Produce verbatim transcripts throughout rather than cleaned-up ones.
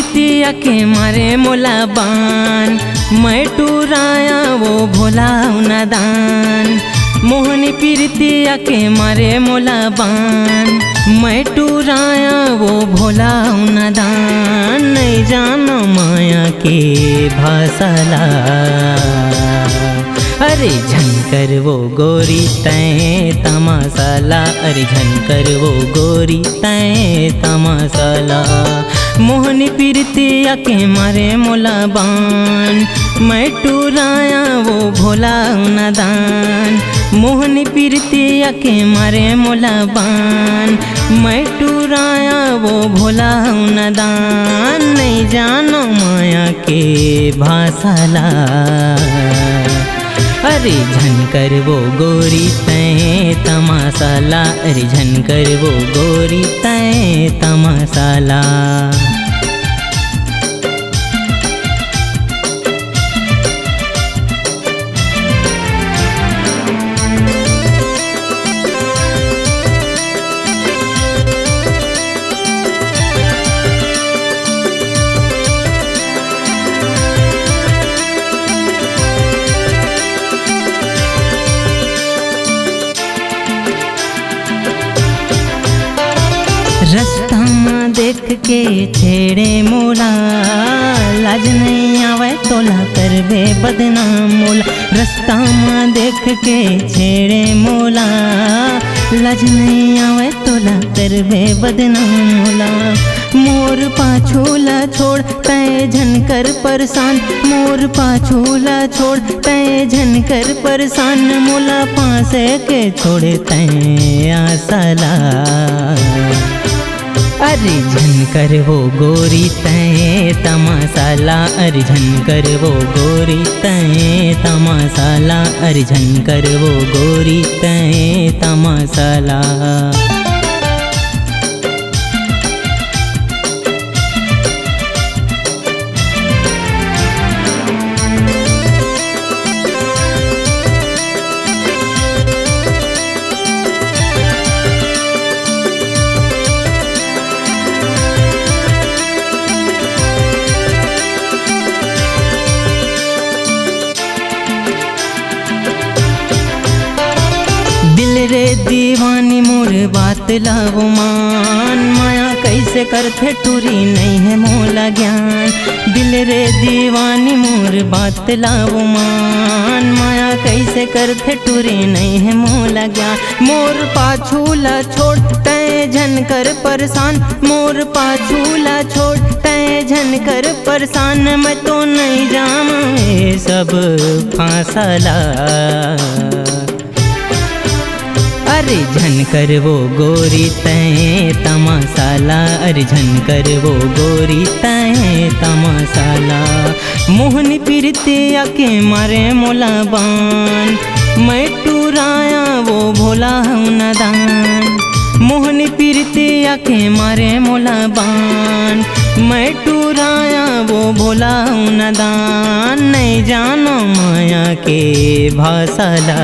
पिरतिया के मारे मोला बान, मैं टुराया वो भोला नादान। मोहनी पिरतिया के मारे मोला बान, मैं टुराया वो भोला नादान। नहीं जानो माया के भाषा ला। अरे झन कर वो गोरी तैं तमाशा ला, अरे झन कर वो गोरी तैं तमाशा ला। मोहनी पिरतिया के मारे मोला बान, मैं टुराया वो भोला नादान। मोहनी पिरतिया के मारे मोला बान, मैं टुराया वो भोला नादान। नहीं जानो माया के भाषा ला। अरे झन कर वो गोरी तैं तमाशा ला, अरे झन कर वो गोरी तैं तमाशा ला। रस्ता म देख के छेड़े मोला, लाज नहीं आवे तोला, करबे बदनाम मोला। रस्ता म देख के छेड़े मोला, लाज नहीं आवे तोला, करबे बदनाम मोला। मोर पाछू ला छोड़ तैं झन कर परेशान, मोर पाछू ला छोड़ तैं झन कर परेशान, मोला फांसे के छोड़ तैं आशा ला। अरे झन कर वो गोरी तैं तमाशा ला, अरे झन कर वो गोरी तैं तमाशा ला, अरे झन कर वो गोरी तैं तमाशा ला। दिल रे दीवानी मोर बात ला वो मान, माया कैसे करथे टुरी नहीं है मोला ज्ञान। दिल रे दीवानी मोर बात ला वो मान, माया कैसे करथे टुरी नहीं है मोला ज्ञान। मोर पाछू ला छोड़ तैं झन कर परेशान, मोर पाछू ला छोड़ तैं झन कर परेशान, मैं तो नहीं जाम ये सब फांसा ला। अरे झन कर वो गोरी तैं तमाशा ला, अरे झन कर वो गोरी तैं तमाशा ला। मोहनी पिरतिया के मारे मोला बान, मैं टुराया वो भोला हूँ नादान। मोहनी पिरतिया के मारे मोला बान, मैं टुराया वो भोला हूँ नादान। नहीं जानो माया के भाषा ला।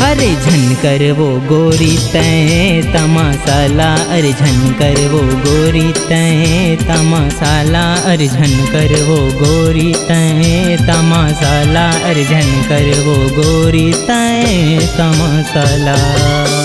अरे झन कर वो गोरी तैं तमाशा ला, अरे झन कर वो गोरी तैं तमाशा ला, अरे झन कर वो गोरी तैं तमाशा ला, अरे झन कर वो गोरी तैं तमाशा ला।